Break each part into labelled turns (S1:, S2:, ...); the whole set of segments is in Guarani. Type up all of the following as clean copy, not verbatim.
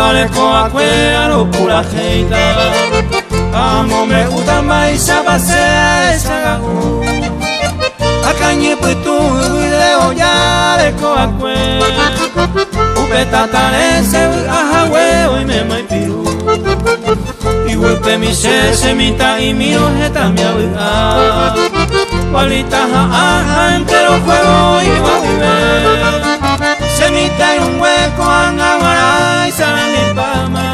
S1: Areko akue aropurahéita Amombe'úta mba'éichapa che ahechaga'u Akañypytũ yvýre ojareko'akue Upe tatare che vy'ahague oiméma ipiru Iguýpemi che che mitã'imírõ hetami avy'a Balita ha'a ha entero juego oĩva guive Che mitãirũngue ko'ág̃a g̃uarãicha rembipáma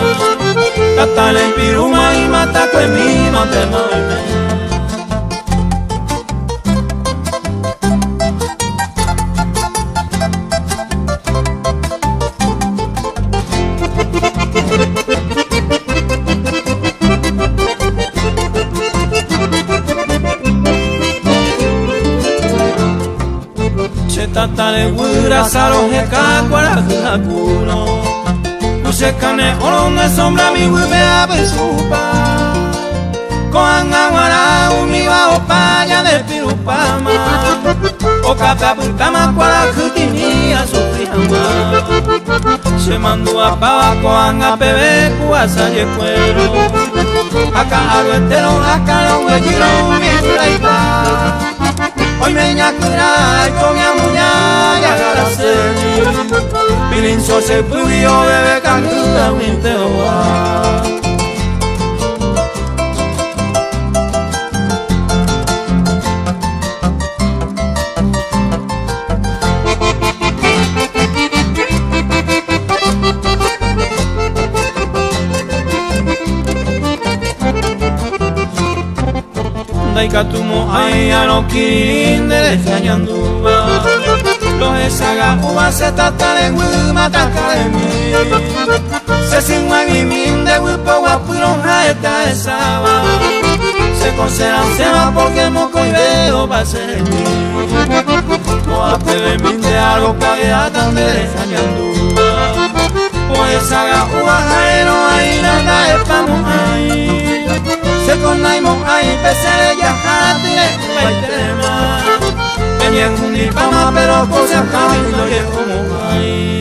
S1: Tatare ipirúma imatakuemíma tema oime. Che tatare guyra roheka kuarahy hakúrõ Ku che kane'õ ne sombra mi guýpe apysupa Ko'ág̃a g̃uarã umíva opa ñandepirupáma Okápe apytáma kuarahy tini asufri hag̃ua Che mandu'apáva ko'ág̃a peve ku asajekuérõ Ha ka'aruetérõ akãroguejýrõ umi guyraita Oime ñakyrã aikomiamuña jagarasemi Pilincho che pýgui oveve kangy ag̃uínte ova. Ndaikatumo'ãi arokirirĩ nderehe añandúva Rohechaga'úva che tata reguy matakaremi Che syguãguimi nde guypoguapýrõ ha'ete ahecháva Che kosẽrasẽva porque mokõive opa chehegui Ko'ápevemi nde arokaveáta nderehe añandúva Ohechaga'úva ha'érõ aína nda'epamo'ãi Che konaimo'ãi pe che rejaha tyre'ỹvaitéma Peñehundipáma pero ko che akãgui ndojehomo'ãi.